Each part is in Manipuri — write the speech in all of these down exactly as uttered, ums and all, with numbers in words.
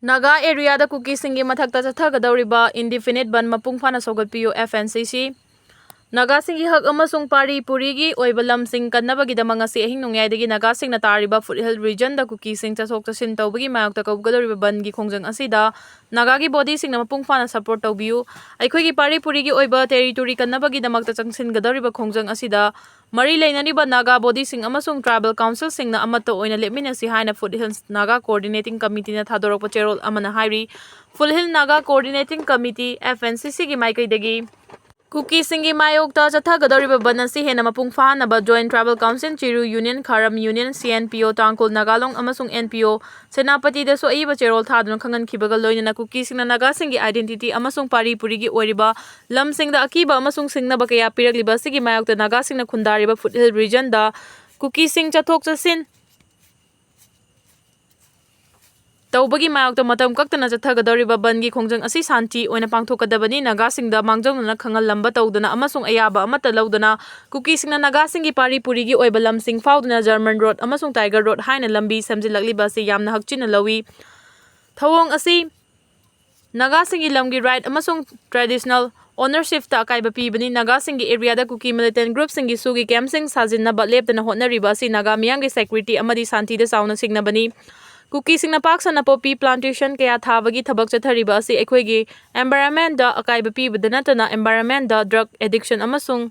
ꯅꯥꯒꯥ ꯑꯦꯔꯤꯌꯥꯗ ꯀꯨꯀꯤꯁꯤꯡꯒꯤ ꯃꯊꯛꯇ ꯆꯠꯊꯒꯗꯧꯔꯤꯕ indefinite ꯕꯟ ꯃꯄꯨꯡ ꯐꯥꯅ ꯁꯧꯒꯠꯄꯤꯌꯨ, F N C C꯫ ꯅꯥꯒꯥꯁꯤꯡꯒꯤ ꯍꯛ ꯑꯃꯁꯨꯡ ꯄꯥꯔꯤ ꯄꯨꯔꯤꯒꯤ ꯑꯣꯏꯕ ꯂꯝꯁꯤꯡ ꯀꯟꯅꯕꯒꯤꯗꯃꯛ ꯉꯁꯤ ꯑꯍꯤꯡ ꯅꯣꯡꯌꯥꯏꯗꯒꯤ ꯅꯥꯒꯥꯁꯤꯡꯅ ꯇꯥꯔꯤꯕ foothill regionꯗ ꯀꯨꯀꯤꯁꯤꯡ ꯆꯠꯊꯣꯛ ꯆꯠꯁꯤꯟ ꯇꯧꯕꯒꯤ ꯃꯥꯌꯣꯛꯇ ꯀꯧꯒꯗꯧꯔꯤꯕ ꯕꯟꯒꯤ ꯈꯣꯡꯖꯪ ꯑꯁꯤꯗ ꯅꯥꯒꯥꯒꯤ bodyꯁꯤꯡꯅ ꯃꯄꯨꯡ ꯐꯥꯅ support ꯇꯧꯕꯤꯌꯨ꯫ ꯑꯩꯈꯣꯏꯒꯤ ꯄꯥꯔꯤ ꯄꯨꯔꯤꯒꯤ ꯑꯣꯏꯕ territory ꯀꯟꯅꯕꯒꯤꯗꯃꯛꯇ ꯆꯪꯁꯤꯟꯒꯗꯧꯔꯤꯕ ꯈꯣꯡꯖꯪ ꯑꯁꯤꯗ ꯃꯔꯤ ꯂꯩꯅꯔꯤꯕ ꯅꯥꯒꯥ bodyꯁꯤꯡ ꯑꯃꯁꯨꯡ tribal councilꯁꯤꯡꯅ ꯑꯃꯠꯇ ꯑꯣꯏꯅ ꯂꯦꯞꯃꯤꯟꯅꯁꯤ ꯍꯥꯏꯅ Foothills Naga Coordinating Committeeꯅ ꯊꯥꯗꯣꯔꯛꯄ ꯆꯦꯔꯣꯜ ꯑꯃꯅ ꯍꯥꯏꯔꯤ꯫ Foothills Naga Coordinating Committee, F N C Cꯒꯤ ꯃꯥꯏꯀꯩꯗꯒꯤ ꯀꯨꯀꯤꯁꯤꯡꯒꯤ ꯃꯥꯌꯣꯛꯇ ꯆꯠꯊꯒꯗꯧꯔꯤꯕ ꯕꯟ ꯑꯁꯤ ꯍꯦꯟꯅ ꯃꯄꯨꯡ ꯐꯥꯍꯟꯅꯕ Joint Tribal Council, ꯆꯤꯔꯨ Union, ꯈꯥꯔꯝ Union, C N P O, ꯇꯥꯡꯈꯨꯜ ꯅꯥꯒꯥ ꯂꯣꯡ ꯑꯃꯁꯨꯡ N P O, ꯁꯦꯅꯥꯄꯇꯤꯗꯁꯨ ꯑꯏꯕ ꯆꯦꯔꯣꯜ ꯊꯥꯗꯨꯅ ꯈꯪꯍꯟꯈꯤꯕꯒ ꯂꯣꯏꯅꯅ ꯀꯨꯀꯤꯁꯤꯡꯅ ꯅꯥꯒꯥꯁꯤꯡꯒꯤ identity ꯑꯃꯁꯨꯡ ꯄꯥꯔꯤ ꯄꯨꯔꯤꯒꯤ ꯑꯣꯏꯔꯤꯕ ꯂꯝꯁꯤꯡꯗ ꯑꯀꯤꯕ ꯑꯃꯁꯨꯡ ꯁꯤꯡꯅꯕ ꯀꯌꯥ ꯄꯤꯔꯛꯂꯤꯕ ꯑꯁꯤꯒꯤ ꯃꯥꯌꯣꯛꯇ ꯅꯥꯒꯥꯁꯤꯡꯅ ꯈꯨꯟꯗꯥꯔꯤꯕ Foothills Regionꯗ ꯀꯨꯀꯤꯁꯤꯡ ꯆꯠꯊꯣꯛ ꯆꯠꯁꯤꯟ ꯇꯧꯕꯒꯤ ꯃꯥꯌꯣꯛꯇ ꯃꯇꯝ ꯀꯛꯇꯅ ꯆꯠꯊꯒꯗꯧꯔꯤꯕ ꯕꯟꯒꯤ ꯈꯣꯡꯖꯪ ꯑꯁꯤ ꯁꯥꯟꯇꯤ ꯑꯣꯏꯅ ꯄꯥꯡꯊꯣꯛꯀꯗꯕꯅꯤ꯫ ꯅꯥꯒꯥꯁꯤꯡꯗ ꯃꯥꯡꯖꯧꯅꯅ ꯈꯪꯍꯜꯂꯝꯕ ꯇꯧꯗꯅ ꯑꯃꯁꯨꯡ ꯑꯌꯥꯕ ꯑꯃꯠꯇ ꯂꯧꯗꯅ ꯀꯨꯀꯤꯁꯤꯡꯅ ꯅꯥꯒꯥꯁꯤꯡꯒꯤ ꯄꯥꯔꯤ ꯄꯨꯔꯤꯒꯤ ꯑꯣꯏꯕ ꯂꯝꯁꯤꯡ ꯐꯥꯎꯗꯨꯅ German Road ꯑꯃꯁꯨꯡ Tiger Road ꯍꯥꯏꯅ ꯂꯝꯕꯤ ꯁꯦꯝꯖꯤꯜꯂꯛꯂꯤꯕ ꯑꯁꯤ ꯌꯥꯝꯅ ꯍꯛꯆꯤꯟꯅ ꯂꯧꯏ꯫ ꯊꯧꯑꯣꯡ ꯑꯁꯤ ꯅꯥꯒꯥꯁꯤꯡꯒꯤ ꯂꯝꯒꯤ right ꯑꯃꯁꯨꯡ traditional ownershipꯇ ꯑꯀꯥꯏꯕ ꯄꯤꯕꯅꯤ꯫ ꯅꯥꯒꯥꯁꯤꯡꯒꯤ ꯑꯦꯔꯤꯌꯥꯗ ꯀꯨꯀꯤ militant groupꯁꯤꯡꯒꯤ ꯁꯨꯒꯤ campꯁꯤꯡ ꯁꯥꯖꯤꯟꯅꯕ ꯂꯦꯞꯇꯅ ꯍꯣꯠꯅꯔꯤꯕ ꯑꯁꯤ ꯅꯥꯒꯥ ꯃꯤꯌꯥꯝꯒꯤ security ꯑꯃꯗꯤ ꯁꯥꯟꯇꯤꯗ ꯆꯥꯎꯅ ꯁꯤꯡꯅꯕꯅꯤ꯫ ꯀꯨꯀꯤꯁꯤꯡꯅ ꯄꯥꯛ ꯁꯟꯅ poppy plantation ꯀꯌꯥ ꯊꯥꯕꯒꯤ ꯊꯕꯛ ꯆꯠꯊꯔꯤꯕ ꯑꯁꯤ ꯑꯩꯈꯣꯏꯒꯤ environmentꯗ ꯑꯀꯥꯏꯕ ꯄꯤꯕꯗ ꯅꯠꯇꯅ environmentꯗ drug addiction ꯑꯃꯁꯨꯡ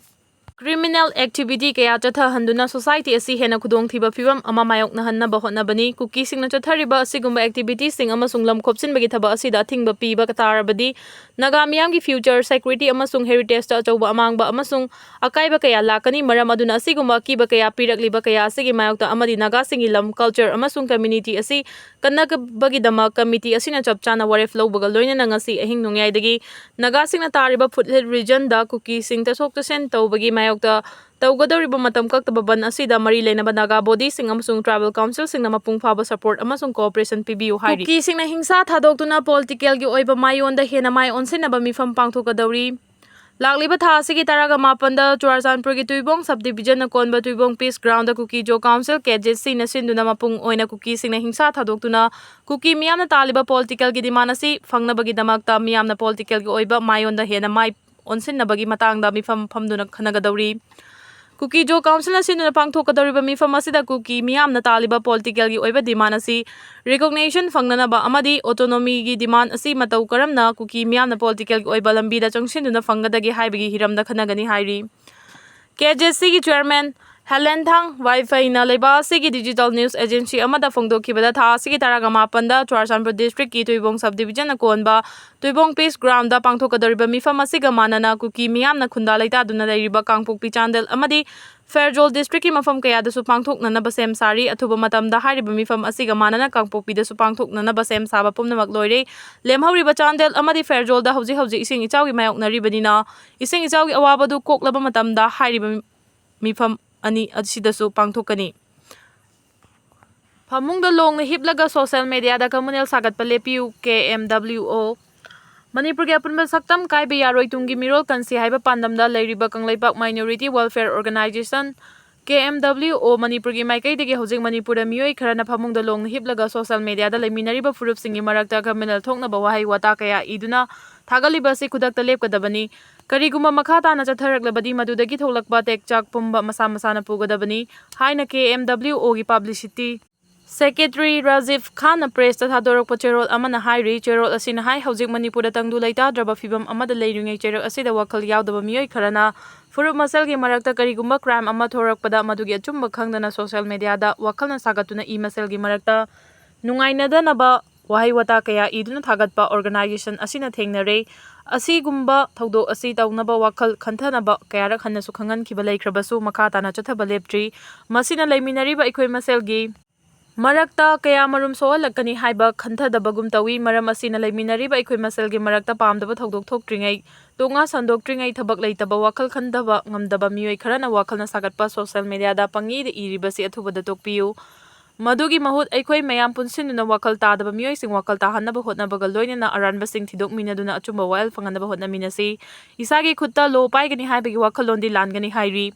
criminal activity ꯀꯌꯥ ꯆꯠꯊꯍꯟꯗꯨꯅ society ꯑꯁꯤ ꯍꯦꯟꯅ ꯈꯨꯗꯣꯡꯊꯤꯕ ꯐꯤꯚꯝ ꯑꯃ ꯃꯥꯌꯣꯛꯅꯍꯟꯅꯕ ꯍꯣꯠꯅꯕꯅꯤ꯫ ꯀꯨꯀꯤꯁꯤꯡꯅ ꯆꯠꯊꯔꯤꯕ ꯑꯁꯤꯒꯨꯝꯕ activitiesꯁꯤꯡ ꯑꯃꯁꯨꯡ ꯂꯝ ꯈꯣꯞꯆꯤꯟꯕꯒꯤ ꯊꯕꯛ ꯑꯁꯤꯗ ꯑꯊꯤꯡꯕ ꯄꯤꯕ ꯇꯥꯔꯕꯗꯤ ꯅꯥꯒꯥ ꯃꯤꯌꯥꯝꯒꯤ future, security ꯑꯃꯁꯨꯡ heritageꯇ ꯑꯆꯧꯕ ꯑꯃꯥꯡꯕ ꯑꯃꯁꯨꯡ ꯑꯀꯥꯏꯕ ꯀꯌꯥ ꯂꯥꯛꯀꯅꯤ꯫ ꯃꯔꯝ ꯑꯗꯨꯅ ꯑꯁꯤꯒꯨꯝꯕ ꯑꯀꯤꯕ ꯀꯌꯥ ꯄꯤꯔꯛꯂꯤꯕ ꯀꯌꯥ ꯑꯁꯤꯒꯤ ꯃꯥꯌꯣꯛꯇ ꯑꯃꯗꯤ ꯅꯥꯒꯥꯁꯤꯡꯒꯤ ꯂꯝ, culture ꯑꯃꯁꯨꯡ community ꯑꯁꯤ ꯀꯟꯅꯕꯒꯤꯗꯃꯛ committee ꯑꯁꯤꯅ ꯆꯞ ꯆꯥꯅ ꯋꯥꯔꯦꯞ ꯂꯧꯕꯒ ꯂꯣꯏꯅꯅ ꯉꯁꯤ ꯑꯍꯤꯡ ꯅꯣꯡꯌꯥꯏꯗꯒꯤ ꯅꯥꯒꯥꯁꯤꯡꯅ ꯇꯥꯔꯤꯕ Foothills Regionꯗ ꯀꯨꯀꯤꯁꯤꯡ ꯆꯠꯊꯣꯛ ꯆꯠꯁꯤꯟ ꯇꯧꯕꯒꯤ ꯃꯥꯌꯣꯛꯇ ꯇꯧꯒꯗꯧꯔꯤꯕ ꯃꯇꯝ ꯀꯛꯇꯕ ꯕꯟ ꯑꯁꯤꯗ ꯃꯔꯤ ꯂꯩꯅꯕ ꯅꯥꯒꯥ bodyꯁꯤꯡ ꯑꯃꯁꯨꯡ tribal councilꯁꯤꯡꯅ ꯃꯄꯨꯡ ꯐꯥꯕ support ꯑꯃꯁꯨꯡ cooperation ꯄꯤꯕꯤꯌꯨ ꯍꯥꯏꯔꯤ꯫ ꯀꯨꯀꯤꯁꯤꯡꯅ ꯍꯤꯡꯁꯥ ꯊꯥꯗꯣꯛꯇꯨꯅ politicalꯒꯤ ꯑꯣꯏꯕ ꯃꯥꯏꯑꯣꯟꯗ ꯍꯦꯟꯅ ꯃꯥꯏ ꯑꯣꯟꯁꯤꯟꯅꯕ ꯃꯤꯐꯝ ꯄꯥꯡꯊꯣꯛꯀꯗꯧꯔꯤ꯫ ꯂꯥꯛꯂꯤꯕ ꯊꯥ ꯑꯁꯤꯒꯤ ꯇꯔꯥꯒ ꯃꯥꯄꯟꯗ ꯆꯨꯔꯥꯆꯥꯟꯄꯨꯔꯒꯤ ꯇꯨꯏꯕꯣꯡ subdivision ꯀꯣꯟꯕ ꯇꯨꯏꯕꯣꯡ Peace Ground ꯀꯨꯀꯤ ꯖꯣ ꯀꯥꯎꯟꯁꯤꯜ, ꯀꯦ ꯖꯦ ꯁꯤꯅ ꯁꯤꯟꯗꯨꯅ ꯃꯄꯨꯡ ꯑꯣꯏꯅ ꯀꯨꯀꯤꯁꯤꯡꯅ ꯍꯤꯡꯁꯥ ꯊꯥꯗꯣꯛꯇꯨꯅ ꯀꯨꯀꯤ ꯃꯤꯌꯥꯝꯅ ꯇꯥꯜꯂꯤꯕ political ꯒꯤ demand ꯑꯁꯤ ꯐꯪꯅꯕꯒꯤꯗꯃꯛꯇ ꯃꯤꯌꯥꯝꯅ political ꯒꯤ ꯑꯣꯏꯕ ꯃꯥꯏꯑꯣꯟꯗ ꯍꯦꯟꯅ ꯃꯥꯏ ꯑꯣꯟꯁꯤꯟꯅꯕꯒꯤ ꯃꯇꯥꯡꯗ ꯃꯤꯐꯝ ꯐꯝꯗꯨꯅ ꯈꯟꯅꯒꯗꯧꯔꯤ꯫ ꯀꯨꯀꯤ ꯖꯣ ꯀꯥꯎꯟꯁꯤꯜꯅ ꯁꯤꯟꯗꯨꯅ ꯄꯥꯡꯊꯣꯛꯀꯗꯧꯔꯤꯕ ꯃꯤꯐꯝ ꯑꯁꯤꯗ ꯀꯨꯀꯤ ꯃꯤꯌꯥꯝꯅ ꯇꯥꯜꯂꯤꯕ political ꯒꯤ ꯑꯣꯏꯕ demand ꯑꯁꯤ recognition ꯐꯪꯅꯅꯕ ꯑꯃꯗꯤ autonomy ꯒꯤ demand ꯑꯁꯤ ꯃꯇꯧ ꯀꯔꯝꯅ ꯀꯨꯀꯤ ꯃꯤꯌꯥꯝꯅ political ꯒꯤ ꯑꯣꯏꯕ ꯂꯝꯕꯤꯗ ꯆꯪꯁꯤꯟꯗꯨꯅ ꯐꯪꯒꯗꯒꯦ ꯍꯥꯏꯕꯒꯤ ꯍꯤꯔꯝꯗ ꯈꯟꯅꯒꯅꯤ ꯍꯥꯏꯔꯤ꯫ ꯀꯦ ꯖꯦ ꯁꯤꯒꯤ chairman ꯍꯦꯂꯦꯟꯊꯥꯡ ꯋꯥꯏꯐꯩꯅ ꯂꯩꯕꯥꯛ ꯑꯁꯤꯒꯤ digital news agency ꯑꯃꯗ ꯐꯣꯡꯗꯣꯛꯈꯤꯕꯗ, ꯊꯥ ꯑꯁꯤꯒꯤ ꯇꯔꯥꯒ ꯃꯥꯄꯟꯗ ꯆꯨꯔꯥꯆꯥꯟꯄꯨꯔ district ꯀꯤ ꯇꯨꯏꯕꯣꯡ subdivision ꯀꯣꯟꯕ ꯇꯨꯏꯕꯣꯡ Peace Ground ꯄꯥꯡꯊꯣꯛꯀꯗꯧꯔꯤꯕ ꯃꯤꯐꯝ ꯑꯁꯤꯒ ꯃꯥꯟꯅꯅ ꯀꯨꯀꯤ ꯃꯤꯌꯥꯝꯅ ꯈꯨꯟꯗꯥ ꯂꯩꯇꯥꯗꯨꯅ ꯂꯩꯔꯤꯕ ꯀꯥꯡꯄꯣꯛꯄꯤ, ꯆꯥꯟꯗꯦꯜ ꯑꯃꯗꯤ ꯐꯦꯔꯖꯣꯜ district ꯀꯤ ꯃꯐꯝ ꯀꯌꯥꯗꯁꯨ ꯄꯥꯡꯊꯣꯛꯅꯅꯕ ꯁꯦꯝ ꯁꯥꯔꯤ꯫ ꯑꯊꯨꯕ ꯃꯇꯝꯗ ꯍꯥꯏꯔꯤꯕ ꯃꯤꯐꯝ ꯑꯁꯤꯒ ꯃꯥꯟꯅꯅ ꯀꯥꯡꯄꯣꯛꯄꯤꯗꯁꯨ ꯄꯥꯡꯊꯣꯛꯅꯅꯕ ꯁꯦꯝ ꯁꯥꯕ ꯄꯨꯝꯅꯃꯛ ꯂꯣꯏꯔꯦ꯫ ꯂꯦꯝꯍꯧꯔꯤꯕ ꯆꯥꯟꯗꯦꯜ ꯑꯃꯗꯤ ꯐꯦꯔꯖꯣꯜꯗ ꯍꯧꯖꯤꯛ ꯍꯧꯖꯤꯛ ꯏꯁꯤꯡ ꯏꯆꯥꯎꯒꯤ ꯃꯥꯌꯣꯛꯅꯔꯤꯕꯅꯤꯅ, ꯏꯁꯤꯡ ꯏꯆꯥꯎꯒꯤ ꯑꯋꯥꯕꯗꯨ ꯀꯣꯛꯂꯕ ꯃꯇꯝꯗ ꯍꯥꯏꯔꯤꯕ ꯃꯤꯐꯝ ꯑꯅꯤ ꯑꯁꯤꯗꯁꯨ ꯄꯥꯡꯊꯣꯛꯀꯅꯤ꯫ ꯐꯃꯨꯡꯗ ꯂꯣꯡꯅ ꯍꯤꯞꯂꯒ social media ꯗ communal ꯁꯥꯒꯠꯄ ꯂꯦꯞꯄꯤꯌꯨ, ꯀꯦ ꯑꯦꯝ ꯗꯕ꯭ꯂꯤꯎ ꯑꯣ꯫ ꯃꯅꯤꯄꯨꯔꯒꯤ ꯑꯄꯨꯟꯕ ꯁꯛꯇꯝ ꯀꯥꯏꯕ ꯌꯥꯔꯣꯏ ꯇꯨꯡꯒꯤ ꯃꯤꯔꯣꯜ ꯀꯟꯁꯤ ꯍꯥꯏꯕ ꯄꯥꯟꯗꯝꯗ ꯂꯩꯔꯤꯕ ꯀꯪꯂꯩꯄꯥꯛ Minority Welfare Organisation, ꯀꯦ ꯑꯦꯝ ꯗꯕ꯭ꯂꯤꯎ ꯑꯣ ꯃꯅꯤꯄꯨꯔꯒꯤ ꯃꯥꯏꯀꯩꯗꯒꯤ ꯍꯧꯖꯤꯛ ꯃꯅꯤꯄꯨꯔꯗ ꯃꯤꯑꯣꯏ ꯈꯔꯅ ꯐꯃꯨꯡꯗ ꯂꯣꯡꯅ ꯍꯤꯞꯂꯒ social media ꯗ ꯂꯩꯃꯤꯟꯅꯔꯤꯕ ꯐꯨꯔꯨꯞꯁꯤꯡꯒꯤ ꯃꯔꯛꯇ communal ꯊꯣꯛꯅꯕ ꯋꯥꯍꯩ ꯋꯥꯇꯥ ꯀꯌꯥ ꯏꯗꯨꯅ ꯊꯥꯒꯠꯂꯤꯕ ꯑꯁꯤ ꯈꯨꯗꯛꯇ ꯂꯦꯞꯀꯗꯕꯅꯤ꯫ ꯀꯔꯤꯒꯨꯝꯕ ꯃꯈꯥ ꯇꯥꯅ ꯆꯠꯊꯔꯛꯂꯕꯗꯤ ꯃꯗꯨꯗꯒꯤ ꯊꯣꯛꯂꯛꯄ ꯇꯦꯛꯆꯥꯛ ꯄꯨꯝꯕ ꯃꯁꯥ ꯃꯁꯥꯅ ꯄꯨꯒꯗꯕꯅꯤ ꯍꯥꯏꯅ ꯀꯦ ꯑꯦꯝ ꯗꯕ꯭ꯂꯤꯎ ꯑꯣꯒꯤ publicity secretary ꯔꯥꯖꯤꯕ ꯈꯥꯟꯅ press ꯇ ꯊꯥꯗꯣꯔꯛꯄ ꯆꯦꯔꯣꯜ ꯑꯃꯅ ꯍꯥꯏꯔꯤ꯫ ꯆꯦꯔꯣꯜ ꯑꯁꯤꯅ ꯍꯥꯏ, ꯍꯧꯖꯤꯛ ꯃꯅꯤꯄꯨꯔꯗ ꯇꯪꯗꯨ ꯂꯩꯇꯥꯗ꯭ꯔꯕ ꯐꯤꯕꯝ ꯑꯃꯗ ꯂꯩꯔꯤꯉꯩ ꯆꯩꯔꯛ ꯑꯁꯤꯗ ꯋꯥꯈꯜ ꯌꯥꯎꯗꯕ ꯃꯤꯑꯣꯏ ꯈꯔꯅ ꯐꯨꯔꯨꯞ ꯃꯁꯦꯜꯒꯤ ꯃꯔꯛꯇ ꯀꯔꯤꯒꯨꯝꯕ crime ꯑꯃ ꯊꯣꯔꯛꯄꯗ ꯃꯗꯨꯒꯤ ꯑꯆꯨꯝꯕ ꯈꯪꯗꯅ social media ꯗ ꯋꯥꯈꯜꯅ ꯁꯥꯒꯠꯇꯨꯅ ꯏ ꯃꯁꯦꯜꯒꯤ ꯃꯔꯛꯇ ꯅꯨꯡꯉꯥꯏꯅꯗꯅꯕ ꯋꯥꯍꯩ ꯋꯥꯇꯥ ꯀꯌꯥ ꯏꯗꯨꯅ ꯊꯥꯒꯠꯄ organisation ꯑꯁꯤꯅ ꯊꯦꯡꯅꯔꯦ꯫ ꯑꯁꯤꯒꯨꯝꯕ ꯊꯧꯗꯣꯛ ꯑꯁꯤ ꯇꯧꯅꯕ ꯋꯥꯈꯜ ꯈꯟꯊꯅꯕ ꯀꯌꯥꯔꯛ ꯍꯟꯅꯁꯨ ꯈꯪꯍꯟꯈꯤꯕ ꯂꯩꯈ꯭ꯔꯕꯁꯨ ꯃꯈꯥ ꯇꯥꯅ ꯆꯠꯊꯕ ꯂꯦꯞꯇ꯭ꯔꯤ꯫ ꯃꯁꯤꯅ ꯂꯩꯃꯤꯟꯅꯔꯤꯕ ꯑꯩꯈꯣꯏ ꯃꯁꯦꯜꯒꯤ ꯃꯔꯛꯇ ꯀꯌꯥꯃꯔꯨꯝ ꯁꯣꯛꯍꯜꯂꯛꯀꯅꯤ ꯍꯥꯏꯕ ꯈꯟꯊꯗꯕꯒꯨꯝ ꯇꯧꯏ꯫ ꯃꯔꯝ ꯑꯁꯤꯅ ꯂꯩꯃꯤꯟꯅꯔꯤꯕ ꯑꯩꯈꯣꯏ ꯃꯁꯦꯜꯒꯤ ꯃꯔꯛꯇ ꯄꯥꯝꯗꯕ ꯊꯧꯗꯣꯛ ꯊꯣꯛꯇ꯭ꯔꯤꯉꯩ, ꯇꯣꯉꯥ ꯁꯟꯗꯣꯛꯇ꯭ꯔꯤꯉꯩ ꯊꯕꯛ ꯂꯩꯇꯕ, ꯋꯥꯈꯜ ꯈꯟꯊꯕ ꯉꯝꯗꯕ ꯃꯤꯑꯣꯏ ꯈꯔꯅ ꯋꯥꯈꯜꯅ ꯁꯥꯒꯠꯄ social media ꯗ ꯄꯪꯏꯗ ꯏꯔꯤꯕꯁꯤ ꯑꯊꯨꯕꯗ ꯇꯣꯛꯄꯤꯌꯨ꯫ ꯃꯗꯨꯒꯤ ꯃꯍꯨꯠ ꯑꯩꯈꯣꯏ ꯃꯌꯥꯝ ꯄꯨꯟꯁꯤꯟꯗꯨꯅ ꯋꯥꯈꯜ ꯇꯥꯗꯕ ꯃꯤꯑꯣꯏꯁꯤꯡ ꯋꯥꯈꯜ ꯇꯥꯍꯟꯅꯕ ꯍꯣꯠꯅꯕꯒ ꯂꯣꯏꯅꯅ ꯑꯔꯥꯟꯕꯁꯤꯡ ꯊꯤꯗꯣꯛꯃꯤꯟꯅꯗꯨꯅ ꯑꯆꯨꯝꯕ ꯋꯥꯌꯦꯜ ꯐꯪꯍꯟꯅꯕ ꯍꯣꯠꯅꯃꯤꯟꯅꯁꯤ꯫ ꯏꯁꯥꯒꯤ ꯈꯨꯠꯇ ꯂꯣ ꯄꯥꯏꯒꯅꯤ ꯍꯥꯏꯕꯒꯤ ꯋꯥꯈꯜꯂꯣꯟꯗꯤ ꯂꯥꯟꯒꯅꯤ ꯍꯥꯏꯔꯤ꯫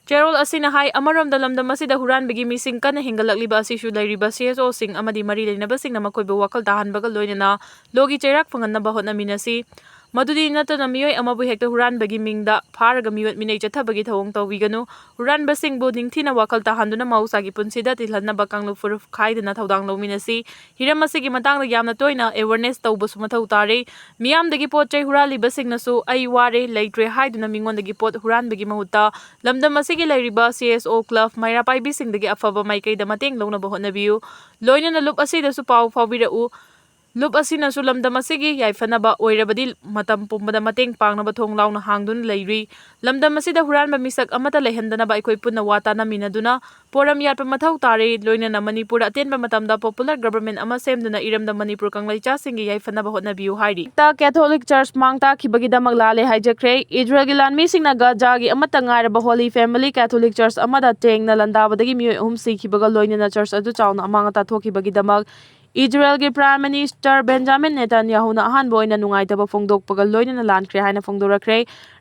ꯆꯦꯔꯣꯜ ꯑꯁꯤꯅ ꯍꯥꯏ, ꯑꯃꯔꯣꯝꯗ ꯂꯝꯗꯝ ꯑꯁꯤꯗ ꯍꯨꯔꯥꯟꯕꯒꯤ ꯃꯤꯁꯤꯡ ꯀꯟꯅ ꯍꯦꯟꯒꯠꯂꯛꯂꯤꯕ ꯑꯁꯤꯁꯨ ꯂꯩꯔꯤꯕ ꯁꯤ ꯑꯦꯁ ꯑꯣꯁꯤꯡ ꯑꯃꯗꯤ ꯃꯔꯤ ꯂꯩꯅꯕꯁꯤꯡꯅ ꯃꯈꯣꯏꯕꯨ ꯋꯥꯈꯜ ꯇꯥꯍꯟꯕꯒ ꯂꯣꯏꯅꯅ ꯂꯣꯒꯤ ꯆꯩꯔꯥꯛ ꯐꯪꯍꯟꯅꯕ ꯍꯣꯠꯅꯃꯤꯟꯅꯁꯤ꯫ ꯃꯗꯨꯗꯤ ꯅꯠꯇꯅ ꯃꯤꯑꯣꯏ ꯑꯃꯕꯨ ꯍꯦꯛꯇ ꯍꯨꯔꯥꯟꯕꯒꯤ ꯃꯤꯡꯗ ꯐꯥꯔꯒ ꯃꯤꯑꯣꯠ ꯃꯤꯅꯩ ꯆꯠꯊꯕꯒꯤ ꯊꯧꯑꯣꯡ ꯇꯧꯕꯤꯒꯅꯨ꯫ ꯍꯨꯔꯥꯟꯕꯁꯤꯡꯕꯨ ꯅꯤꯡꯊꯤꯅ ꯋꯥꯈꯜ ꯇꯥꯍꯟꯗꯨꯅ ꯃꯍꯧꯁꯥꯒꯤ ꯄꯨꯟꯁꯤꯗ ꯇꯤꯜꯍꯟꯅꯕ ꯀꯥꯡꯂꯨꯞ ꯐꯨꯔꯨꯞ ꯈꯥꯏꯗꯅ ꯊꯧꯗꯥꯡ ꯂꯧꯃꯤꯟꯅꯁꯤ꯫ ꯍꯤꯔꯝ ꯑꯁꯤꯒꯤ ꯃꯇꯥꯡꯗ ꯌꯥꯝꯅ ꯇꯣꯏꯅ awareness ꯇꯧꯕꯁꯨ ꯃꯊꯧ ꯇꯥꯔꯦ꯫ ꯃꯤꯌꯥꯝꯗꯒꯤ ꯄꯣꯠ ꯆꯩ ꯍꯨꯔꯥꯜꯂꯤꯕꯁꯤꯡꯅꯁꯨ "ꯑꯩ ꯋꯥꯔꯦ, ꯂꯩꯇ꯭ꯔꯦ" ꯍꯥꯏꯗꯨꯅ ꯃꯤꯉꯣꯟꯗꯒꯤ ꯄꯣꯠ ꯍꯨꯔꯥꯟꯕꯒꯤ ꯃꯍꯨꯠꯇ ꯂꯝꯗꯝ ꯑꯁꯤꯒꯤ ꯂꯩꯔꯤꯕ ꯁꯤ ꯑꯦꯁ ꯑꯣ ꯀ꯭ꯂꯕ ꯃꯩꯔꯥ ꯄꯥꯏꯕꯤꯁꯤꯡꯗꯒꯤ ꯑꯐꯕ ꯃꯥꯏꯀꯩꯗ ꯃꯇꯦꯡ ꯂꯧꯅꯕ ꯍꯣꯠꯅꯕꯤꯌꯨ꯫ ꯂꯣꯏꯅꯅ ꯂꯨꯞ ꯑꯁꯤꯗꯁꯨ ꯄꯥꯎ ꯐꯥꯎꯕꯤꯔꯛꯎ꯫ ꯂꯨꯞ ꯑꯁꯤꯅꯁꯨ ꯂꯝꯗꯝ ꯑꯁꯤꯒꯤ ꯌꯥꯏꯐꯅꯕ ꯑꯣꯏꯔꯕꯗꯤ ꯃꯇꯝ ꯄꯨꯝꯕꯗ ꯃꯇꯦꯡ ꯄꯥꯡꯅꯕ ꯊꯣꯡ ꯂꯥꯎꯅ ꯍꯥꯡꯗꯨꯅ ꯂꯩꯔꯤ꯫ ꯂꯝꯗꯝ ꯑꯁꯤꯗ ꯍꯨꯔꯥꯟꯕ ꯃꯤꯁꯛ ꯑꯃꯠꯇ ꯂꯩꯍꯟꯗꯅꯕ ꯑꯩꯈꯣꯏ ꯄꯨꯟꯅ ꯋꯥ ꯇꯥꯅꯃꯤꯟꯅꯗꯨꯅ ꯄꯣꯔꯝ ꯌꯥꯠꯄ ꯃꯊꯧ ꯇꯥꯔꯦ꯫ ꯂꯣꯏꯅꯅ ꯃꯅꯤꯄꯨꯔꯗ ꯑꯇꯦꯟꯕ ꯃꯇꯝꯗ popular government ꯑꯃ ꯁꯦꯝꯗꯨꯅ ꯏꯔꯝꯗꯝ ꯃꯅꯤꯄꯨꯔ ꯀꯪꯂꯩꯆꯥꯁꯤꯡꯒꯤ ꯌꯥꯏꯐꯅꯕ ꯍꯣꯠꯅꯕꯤꯌꯨ ꯍꯥꯏꯔꯤ꯫ ꯇ ꯀꯦꯊꯣꯂꯤꯛ ꯆꯔꯆ ꯃꯥꯡ ꯇꯥꯛꯈꯤꯕꯒꯤꯗꯃꯛ ꯂꯥꯜꯂꯦ ꯍꯥꯏꯖꯈ꯭ꯔꯦ꯫ ꯏꯖꯔꯦꯜꯒꯤ ꯂꯥꯟꯃꯤꯁꯤꯡꯅ ꯒꯖꯥꯒꯤ ꯑꯃꯠꯇ ꯉꯥꯏꯔꯕ ꯍꯣꯂꯤ ꯐꯦꯃꯤꯂꯤ ꯀꯦꯊꯣꯂꯤꯛ ꯆꯔꯆ ꯑꯃꯗ ꯇꯦꯡꯅ ꯂꯥꯟꯗꯥꯕꯗꯒꯤ ꯃꯤꯑꯣꯏ ꯑꯍꯨꯝ ꯁꯤꯈꯤꯕꯒ ꯂꯣꯏꯅꯅ ꯆꯔꯆ ꯑꯗꯨ ꯆꯥꯎꯅ ꯑꯃꯥꯡ ꯑꯇꯥ ꯊꯣꯛꯈꯤꯕꯒꯤꯗꯃꯛ ꯏꯖꯔꯦꯜꯒꯤ ꯄ꯭ꯔꯥꯏꯝ ꯃꯤꯅꯤꯁꯇꯔ ꯕꯦꯟꯖꯥꯃꯤꯟ ꯅꯦꯇꯥꯟꯌꯥꯍꯨꯅ ꯑꯍꯥꯟꯕ ꯑꯣꯏꯅ ꯅꯨꯡꯉꯥꯏꯇꯕ ꯐꯣꯡꯗꯣꯛꯄꯒ ꯂꯣꯏꯅꯅ ꯂꯥꯟꯈ꯭ꯔꯦ ꯍꯥꯏꯅ ꯐꯣꯡꯗꯣꯔꯛꯈ꯭ꯔꯦ꯫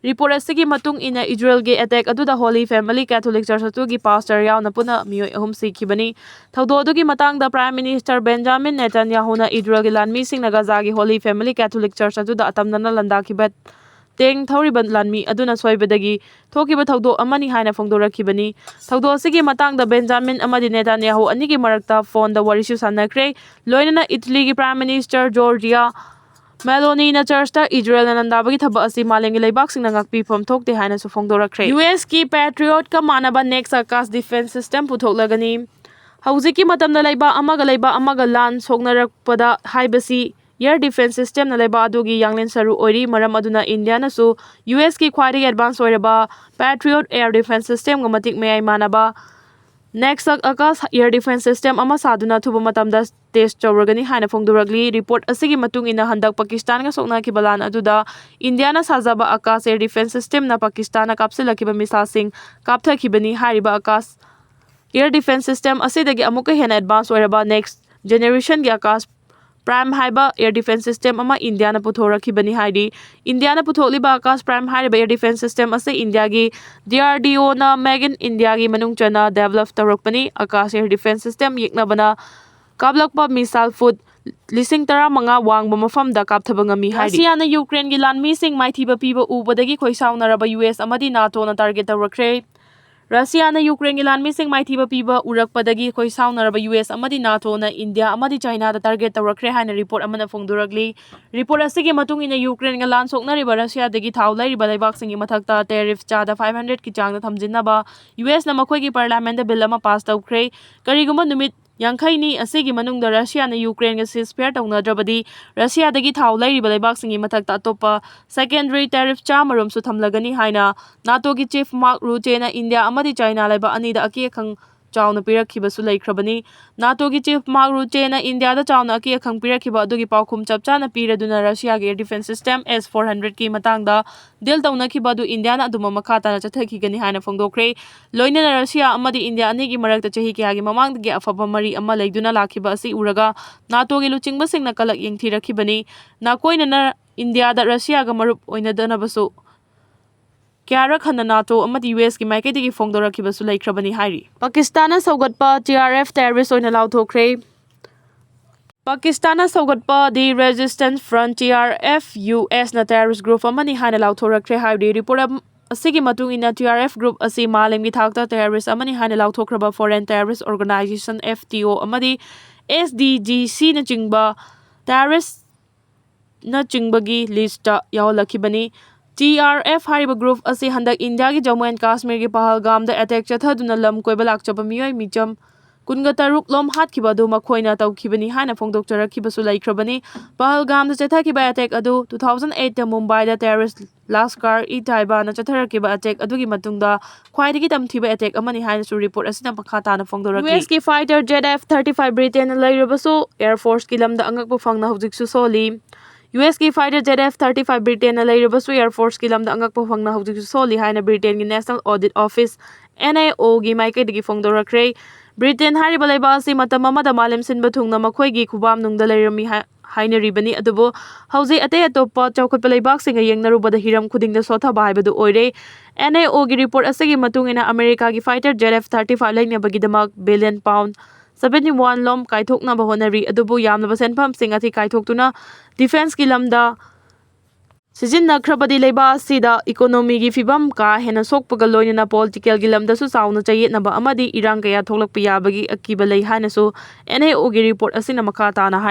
ꯔꯤꯄꯣꯔꯠ ꯑꯁꯤꯒꯤ ꯃꯇꯨꯡ ꯏꯟꯅ, ꯏꯖꯔꯦꯜꯒꯤ ꯑꯦꯇꯦꯛ ꯑꯗꯨꯗ ꯍꯣꯂꯤ ꯐꯦꯃꯤꯂꯤ ꯀꯦꯊꯣꯂꯤꯛ ꯆꯔꯆ ꯑꯗꯨꯒꯤ ꯄꯥꯁꯇꯔ ꯌꯥꯎꯅ ꯄꯨꯟꯅ ꯃꯤꯑꯣꯏ ꯑꯍꯨꯝ ꯁꯤꯈꯤꯕꯅꯤ꯫ ꯊꯧꯗꯣꯛ ꯑꯗꯨꯒꯤ ꯃꯇꯥꯡꯗ ꯄ꯭ꯔꯥꯏꯝ ꯃꯤꯅꯤꯁꯇꯔ ꯕꯦꯟꯖꯥꯃꯤꯟ ꯅꯦꯇꯥꯟꯌꯥꯍꯨꯅ ꯏꯖꯔꯦꯜꯒꯤ ꯂꯥꯟꯃꯤꯁꯤꯡꯅ ꯒꯖꯥꯒꯤ ꯍꯣꯂꯤ ꯐꯦꯃꯤꯂꯤ ꯀꯦꯊꯣꯂꯤꯛ ꯆꯔꯆ ꯑꯗꯨꯗ ꯑꯇꯝꯅꯅ ꯂꯥꯟꯗꯥꯈꯤꯕ ꯇꯦꯡ ꯊꯧꯔꯤꯕ ꯂꯥꯟꯃꯤ ꯑꯗꯨꯅ ꯁꯣꯏꯕꯗꯒꯤ ꯊꯣꯛꯈꯤꯕ ꯊꯧꯗꯣꯛ ꯑꯃꯅꯤ ꯍꯥꯏꯅ ꯐꯣꯡꯗꯣꯔꯛꯈꯤꯕꯅꯤ꯫ ꯊꯧꯗꯣꯛ ꯑꯁꯤꯒꯤ ꯃꯇꯥꯡꯗ ꯕꯦꯟꯖꯥꯃꯤꯟ ꯑꯃꯗꯤ ꯅꯦꯇꯥꯟꯌꯥꯍꯨ ꯑꯅꯤꯒꯤ ꯃꯔꯛꯇ ꯐꯣꯟꯗ ꯋꯥꯔꯤꯁꯨ ꯁꯥꯟꯅꯈ꯭ꯔꯦ꯫ ꯂꯣꯏꯅꯅ ꯏꯇꯂꯤꯒꯤ ꯄ꯭ꯔꯥꯏꯝ ꯃꯤꯅꯤꯁꯇꯔ ꯖꯣꯔꯖꯤꯌꯥ ꯃꯦꯂꯣꯅꯤꯅ ꯆꯔꯆꯇ ꯏꯖꯔꯦꯜꯅ ꯂꯥꯟꯗꯥꯕꯒꯤ ꯊꯕꯛ ꯑꯁꯤ ꯃꯥꯂꯦꯝꯒꯤ ꯂꯩꯕꯥꯛꯁꯤꯡꯅ ꯉꯥꯛꯄꯤꯐꯝ ꯊꯣꯛꯇꯦ ꯍꯥꯏꯅꯁꯨ ꯐꯣꯡꯗꯣꯔꯛꯈ꯭ꯔꯦ꯫ ꯌꯨ ꯑꯦꯁꯀꯤ ꯄꯦꯇ꯭ꯔꯤꯌꯣꯠꯀ ꯃꯥꯟꯅꯕ ꯅꯦꯛꯁ ꯑꯀꯥꯁ ꯗꯤꯐꯦꯟꯁ ꯁꯤꯁꯇꯦꯝ ꯄꯨꯊꯣꯛꯂꯒꯅꯤ꯫ ꯍꯧꯖꯤꯛꯀꯤ ꯃꯇꯝꯗ ꯂꯩꯕꯥꯛ ꯑꯃꯒ ꯂꯩꯕꯥꯛ ꯑꯃꯒ ꯂꯥꯟ ꯁꯣꯛꯅꯔꯛꯄꯗ ꯍꯥꯏꯕꯁꯤ ꯑꯦꯌꯔ ꯗꯤꯐꯦꯟꯁ ꯁꯤꯁꯇꯦꯝꯅ ꯂꯩꯕꯥꯛ ꯑꯗꯨꯒꯤ ꯌꯥꯡꯂꯦꯟ ꯁꯔꯨ ꯑꯣꯏꯔꯤ꯫ ꯃꯔꯝ ꯑꯗꯨꯅ ꯏꯟꯗꯤꯌꯥꯅꯁꯨ ꯌꯨ ꯑꯦꯁꯀꯤ ꯈ꯭ꯋꯥꯏꯗꯒꯤ ꯑꯦꯗꯚꯥꯟꯁ ꯑꯣꯏꯔꯕ ꯄꯦꯇ꯭ꯔꯤꯌꯣꯠ ꯑꯦꯌꯔ ꯗꯤꯐꯦꯟꯁ ꯁꯤꯁꯇꯦꯝꯒ ꯃꯇꯤꯛ ꯃꯌꯥꯏ ꯃꯥꯟꯅꯕ next Akash air defence system ꯑꯃ ꯁꯥꯗꯨꯅ ꯑꯊꯨꯕ ꯃꯇꯝꯗ ꯇꯦꯁ ꯇꯧꯔꯒꯅꯤ ꯍꯥꯏꯅ ꯐꯣꯡꯗꯣꯔꯛꯂꯤ꯫ ꯔꯤꯄꯣꯔꯠ ꯑꯁꯤꯒꯤ ꯃꯇꯨꯡ ꯏꯟꯅ, ꯍꯟꯗꯛ ꯄꯥꯀꯤꯁꯇꯥꯟꯒ ꯁꯣꯛꯅꯈꯤꯕ ꯂꯥꯟ ꯑꯗꯨꯗ ꯏꯟꯗꯤꯌꯥꯅ ꯁꯥꯖꯕ ꯑꯀꯥꯁ ꯑꯦꯌꯔ ꯗꯤꯐꯦꯟꯁ ꯁꯤꯁꯇꯦꯝꯅ ꯄꯥꯀꯤꯁꯇꯥꯟꯅ ꯀꯥꯞꯁꯤꯜꯂꯛꯈꯤꯕ ꯃꯤꯁꯥꯏꯜꯁꯤꯡ ꯀꯥꯞꯊꯈꯤꯕꯅꯤ꯫ ꯍꯥꯏꯔꯤꯕ ꯑꯀꯥꯁ Air defense system ꯑꯁꯤꯗꯒꯤ ꯑꯃꯨꯛꯀ ꯍꯦꯟꯅ advance ꯑꯣꯏꯔꯕ next generation ꯒꯤ Akash Prime ꯍꯥꯏꯕ air defense system ꯑꯃ ꯏꯟꯗꯤꯌꯥꯅ ꯄꯨꯊꯣꯔꯛꯈꯤꯕꯅꯤ ꯍꯥꯏꯔꯤ꯫ ꯏꯟꯗꯤꯌꯥꯅ ꯄꯨꯊꯣꯛꯂꯤꯕ Akash Prime ꯍꯥꯏꯔꯤꯕ air defense system ꯑꯁꯤ ꯏꯟꯗꯤꯌꯥꯒꯤ D R D O ꯅ Make in India ꯒꯤ ꯃꯅꯨꯡ ꯆꯟꯅ develop ꯇꯧꯔꯛꯄꯅꯤ꯫ Akash air defense system ꯌꯦꯛꯅꯕꯅ ꯀꯥꯞꯂꯛꯄ missile foot ꯂꯤꯁꯤꯡ ꯇꯔꯥꯃꯉꯥ ꯋꯥꯡꯕ ꯃꯐꯝꯗ ꯀꯥꯞꯊꯕ ꯉꯝꯃꯤ ꯍꯥꯏꯔꯤ꯫ ꯔꯁꯤꯌꯥꯅ ꯌꯨꯀ꯭ꯔꯦꯟꯒꯤ ꯂꯥꯟꯃꯤꯁꯤꯡ ꯃꯥꯏꯊꯤꯕ ꯄꯤꯕ ꯎꯕꯗꯒꯤ ꯈꯣꯏꯁꯥꯎꯅꯔꯕ U S ꯑꯃꯗꯤ ꯅꯥꯇꯣꯅ target ꯇꯧꯔꯛꯈ꯭ꯔꯦ꯫ ꯔꯁꯤꯌꯥꯅ ꯌꯨꯀ꯭ꯔꯦꯟꯒꯤ ꯂꯥꯟꯃꯤꯁꯤꯡ ꯃꯥꯏꯊꯤꯕ ꯄꯤꯕ ꯎꯔꯛꯄꯗꯒꯤ ꯈꯣꯏꯁꯥꯎꯅꯔꯕ U S ꯑꯃꯗꯤ ꯅꯥꯇꯣꯅ ꯏꯟꯗꯤꯌꯥ ꯑꯃꯗꯤ ꯆꯥꯏꯅꯥꯗ target ꯇꯧꯔꯛꯈ꯭ꯔꯦ ꯍꯥꯏꯅ report ꯑꯃꯅ ꯐꯣꯡꯗꯣꯔꯛꯂꯤ꯫ Report ꯑꯁꯤꯒꯤ ꯃꯇꯨꯡ ꯏꯟꯅ ꯌꯨꯀ꯭ꯔꯦꯟꯒ ꯂꯥꯟ ꯁꯣꯛꯅꯔꯤꯕ ꯔꯁꯤꯌꯥꯗꯒꯤ ꯊꯥꯎ ꯂꯩꯔꯤꯕ ꯂꯩꯕꯥꯛꯁꯤꯡꯒꯤ ꯃꯊꯛꯇ tariff ꯆꯥꯗ five hundred ꯀꯤ ꯆꯥꯡꯗ ꯊꯝꯖꯤꯟꯅꯕ U S ꯅ ꯃꯈꯣꯏꯒꯤ parliament ꯗ bill ꯑꯃ pass ꯇꯧꯈ꯭ꯔꯦ꯫ ꯀꯔꯤꯒꯨꯝꯕ ꯅꯨꯃꯤꯠ ꯌꯥꯡꯈꯩꯅꯤ ꯑꯁꯤꯒꯤ ꯃꯅꯨꯡꯗ ꯔꯁꯤꯌꯥꯅ ꯌꯨꯀ꯭ꯔꯦꯟꯒ ceasefire ꯇꯧꯅꯗ꯭ꯔꯕꯗꯤ, ꯔꯁꯤꯌꯥꯗꯒꯤ ꯊꯥꯎ ꯂꯩꯔꯤꯕ ꯂꯩꯕꯥꯛꯁꯤꯡꯒꯤ ꯃꯊꯛꯇ ꯑꯇꯣꯞꯄ secondary tariff ꯆꯥꯝꯃꯔꯣꯝꯁꯨ ꯊꯝꯂꯒꯅꯤ ꯍꯥꯏꯅ ꯅꯥꯇꯣꯒꯤ chief Mark Rutte ꯅ ꯏꯟꯗꯤꯌꯥ ꯑꯃꯗꯤ ꯆꯥꯏꯅꯥ ꯂꯩꯕꯥꯛ ꯑꯅꯤꯗ ꯑꯀꯤ ꯑꯈꯪ ꯆꯥꯎꯅ ꯄꯤꯔꯛꯈꯤꯕꯁꯨ ꯂꯩꯈ꯭ꯔꯕꯅꯤ꯫ ꯅꯥꯇꯣꯒꯤ chief Mark Rutte ꯅ ꯏꯟꯗꯤꯌꯥꯗ ꯆꯥꯎꯅ ꯑꯀꯤ ꯑꯈꯪ ꯄꯤꯔꯛꯈꯤꯕ ꯑꯗꯨꯒꯤ ꯄꯥꯎꯈꯨꯝ ꯆꯞ ꯆꯥꯅ ꯄꯤꯔꯗꯨꯅ ꯔꯁꯤꯌꯥꯒꯤ air defense system S four hundred ꯀꯤ ꯃꯇꯥꯡꯗ deal ꯇꯧꯅꯈꯤꯕ ꯑꯗꯨ ꯏꯟꯗꯤꯌꯥꯅ ꯑꯗꯨꯃꯛ ꯃꯈꯥ ꯇꯥꯅ ꯆꯠꯊꯈꯤꯒꯅꯤ ꯍꯥꯏꯅ ꯐꯣꯡꯗꯣꯛꯈ꯭ꯔꯦ꯫ ꯂꯣꯏꯅꯅ ꯔꯁꯤꯌꯥ ꯑꯃꯗꯤ ꯏꯟꯗꯤꯌꯥ ꯑꯅꯤꯒꯤ ꯃꯔꯛꯇ ꯆꯍꯤ ꯀꯌꯥꯒꯤ ꯃꯃꯥꯡꯗꯒꯤ ꯑꯐꯕ ꯃꯔꯤ ꯑꯃ ꯂꯩꯗꯨꯅ ꯂꯥꯛꯈꯤꯕ ꯑꯁꯤ ꯎꯔꯒ ꯅꯥꯇꯣꯒꯤ ꯂꯨꯆꯤꯡꯕꯁꯤꯡꯅ ꯀꯂꯛ ꯌꯦꯡꯊꯤꯔꯛꯈꯤꯕꯅꯤ꯫ ꯅꯥꯀꯣꯏꯅꯅ ꯏꯟꯗꯤꯌꯥꯗ ꯔꯁꯤꯌꯥꯒ ꯃꯔꯨꯞ ꯑꯣꯏꯅꯗꯅꯕꯁꯨ ꯀꯌꯥꯔꯛ ꯍꯟꯅ ꯅꯥꯇꯣ ꯑꯃꯗꯤ U S ꯀꯤ ꯃꯥꯏꯀꯩꯗꯒꯤ ꯐꯣꯡꯗꯣꯔꯛꯈꯤꯕꯁꯨ ꯂꯩꯈ꯭ꯔꯕꯅꯤ ꯍꯥꯏꯔꯤ꯫ ꯄꯥꯀꯤꯁꯇꯥꯟꯅ ꯁꯧꯒꯠꯄ T R F terrorist ꯑꯣꯏꯅ ꯂꯥꯎꯊꯣꯛꯈ꯭ꯔꯦ꯫ ꯄꯥꯀꯤꯁꯇꯥꯟꯅ ꯁꯧꯒꯠꯄ The Resistance Front, T R F, U S ꯅ terrorist group ꯑꯃꯅꯤ ꯍꯥꯏꯅ ꯂꯥꯎꯊꯣꯔꯛꯈ꯭ꯔꯦ ꯍꯥꯏꯔꯤ꯫ Report ꯑꯁꯤꯒꯤ ꯃꯇꯨꯡ ꯏꯟꯅ, T R F group ꯑꯁꯤ ꯃꯥꯂꯦꯝꯒꯤ ꯊꯥꯛꯇ terrorist ꯑꯃꯅꯤ ꯍꯥꯏꯅ ꯂꯥꯎꯊꯣꯛꯈ꯭ꯔꯕ Foreign Terrorist Organization, F T O, ꯑꯃꯗꯤ S D G C ꯅꯆꯤꯡꯕ terrorist ꯅꯆꯤꯡꯕꯒꯤ list ꯇ ꯌꯥꯎꯍꯜꯂꯛꯈꯤꯕꯅꯤ꯫ T R F ꯍꯥꯏꯔꯤꯕ group ꯑꯁꯤ ꯍꯟꯗꯛ ꯏꯟꯗꯤꯌꯥꯒꯤ ꯖꯝꯃꯨ ꯑꯦꯟ ꯀꯥꯁꯃꯤꯔꯒꯤ ꯄꯍꯜꯒꯥꯝꯗ attack ꯆꯠꯊꯗꯨꯅ ꯂꯝ ꯀꯣꯏꯕ ꯂꯥꯛꯆꯕ ꯃꯤꯑꯣꯏ ꯃꯤꯆꯝ ꯀꯨꯟꯒ ꯇꯔꯨꯛ ꯂꯣꯝ ꯍꯥꯠꯈꯤꯕ ꯑꯗꯨ ꯃꯈꯣꯏꯅ ꯇꯧꯈꯤꯕꯅꯤ ꯍꯥꯏꯅ ꯐꯣꯡꯗꯣꯛꯆꯔꯛꯈꯤꯕꯁꯨ ꯂꯩꯈ꯭ꯔꯕꯅꯤ꯫ ꯄꯍꯜꯒꯥꯝꯗ ꯆꯠꯊꯈꯤꯕ attack ꯑꯗꯨ two thousand eight ꯇ ꯃꯨꯝꯕꯥꯏꯗ terrorist Lashkar-e-Taiba ꯅ ꯆꯠꯊꯔꯛꯈꯤꯕ attack ꯑꯗꯨꯒꯤ ꯃꯇꯨꯡꯗ ꯈ꯭ꯋꯥꯏꯗꯒꯤ ꯇꯝꯊꯤꯕ attack ꯑꯃꯅꯤ ꯍꯥꯏꯅꯁꯨ report ꯑꯁꯤꯅ ꯃꯈꯥ ꯇꯥꯅ ꯐꯣꯡꯗꯣꯔꯛꯂꯤ꯫ U S ꯀꯤ fighter Jet F thirty-five Britain ꯅ ꯂꯩꯔꯕꯁꯨ Air Force ꯀꯤ ꯂꯝꯗ ꯑꯉꯛꯄ ꯐꯪꯅ ꯍꯧꯖꯤꯛꯁꯨ ꯁꯣꯜꯂꯤ꯫ U S ꯀꯤ fighter Jet F thirty-five Britain ꯅ ꯂꯩꯔꯕꯁꯨ Air Force ꯀꯤ ꯂꯝꯗ ꯑꯉꯛꯄ ꯐꯪꯅ ꯍꯧꯖꯤꯛꯁꯨ ꯁꯣꯜꯂꯤ ꯍꯥꯏꯅ Britain ꯒꯤ National Audit Office, NIOꯒꯤ ꯃꯥꯏꯀꯩꯗꯒꯤ ꯐꯣꯡꯗꯣꯔꯛꯈ꯭ꯔꯦ꯫ ꯕ꯭ꯔꯤꯇꯦꯟ ꯍꯥꯏꯔꯤꯕ ꯂꯩꯕꯥꯛ ꯑꯁꯤ ꯃꯇꯝ ꯑꯃꯗ ꯃꯥꯂꯦꯝ ꯁꯤꯟꯕ ꯊꯨꯡꯅ ꯃꯈꯣꯏꯒꯤ ꯈꯨꯕꯥꯝꯅꯨꯡꯗ ꯂꯩꯔꯝꯃꯤ ꯍꯥꯏ-, ꯍꯥꯏꯅꯔꯤꯕꯅꯤ꯫ ꯑꯗꯨꯕꯨ ꯍꯧꯖꯤꯛ ꯑꯇꯩ ꯑꯇꯣꯞꯄ ꯆꯥꯎꯈꯠꯄ ꯂꯩꯕꯥꯛꯁꯤꯡꯒ ꯌꯦꯡꯅꯔꯨꯕꯗ ꯍꯤꯔꯝ ꯈꯨꯗꯤꯡꯗ ꯁꯣꯠꯊꯕ ꯍꯥꯏꯕꯗꯨ ꯑꯣꯏꯔꯦ꯫ NIOꯒꯤ report ꯑꯁꯤꯒꯤ ꯃꯇꯨꯡ ꯏꯟꯅ ꯑꯃꯦꯔꯤꯀꯥꯒꯤ fighter jet F thirty five ꯂꯩꯅꯕꯒꯤꯗꯃꯛ billion pound seventy one ꯂꯣꯝ ꯀꯥꯏꯊꯣꯛꯅꯕ ꯍꯣꯠꯅꯔꯤ꯫ ꯑꯗꯨꯕꯨ ꯌꯥꯝꯂꯕ ꯁꯦꯟꯐꯝꯁꯤꯡ ꯑꯁꯤ ꯀꯥꯏꯊꯣꯛꯇꯨꯅ defenceꯀꯤ ꯂꯝꯗ ꯁꯤꯖꯤꯟꯅꯈ꯭ꯔꯕꯗꯤ ꯂꯩꯕꯥꯛ ꯑꯁꯤꯗ economyꯒꯤ ꯐꯤꯕꯝ ꯀꯥ ꯍꯦꯟꯅ ꯁꯣꯛꯄꯒ ꯂꯣꯏꯅꯅ politicalꯒꯤ ꯂꯝꯗꯁꯨ ꯆꯥꯎꯅ ꯆꯌꯦꯠꯅꯕ ꯑꯃꯗꯤ ꯏꯔꯥꯡ ꯀꯌꯥ ꯊꯣꯛꯂꯛꯄ ꯌꯥꯕꯒꯤ ꯑꯀꯤꯕ ꯂꯩ ꯍꯥꯏꯅꯁꯨ NIOꯒꯤ report ꯑꯁꯤꯅ ꯃꯈꯥ ꯇꯥꯅ ꯍꯥꯏ꯫